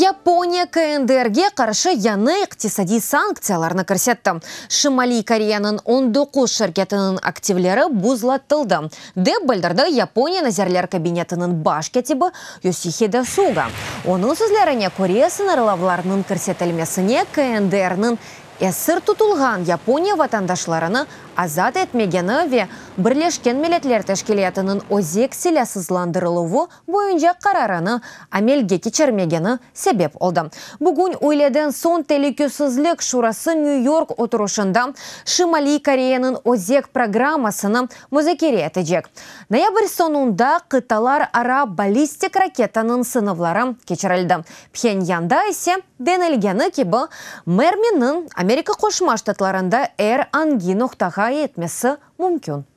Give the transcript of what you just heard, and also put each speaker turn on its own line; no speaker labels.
Yaponiya KNDRge qarşı yañı iqtisadiy sanktsiyalarnı kirsetti. Şimaliy Koreyanıñ 19 şirketiniñ aktivleri buzlatıldı, dep bildirdi Yaponiya Nazirler kabinetiniñ baş kâtibi Yosihide Suga. Onıñ sözlerine köre, sıñırlavlarnıñ kirsetilmesine KNDRniñ esir tutulğan Yaponiya vatandaşlarını azat etmegeni ve Birleşken Milletler Teşkilâtınıñ özek silâsızlandırıluvı boyunca qararını amelge keçirmegeni sebep oldı. Bugün üyleden soñ Telükesizlik şurası New-York oturışında Şimaliy Koreyanıñ özek programmasını muzakere etecek. Noyabr soñunda qıtalarara ballistik raketanıñ sınavları keçirildi. Phenyanda ise, denilgeni kibi, merminiñ Amerika Qoşma Ştatlarında er angi noqtağa yetmesi mümkün.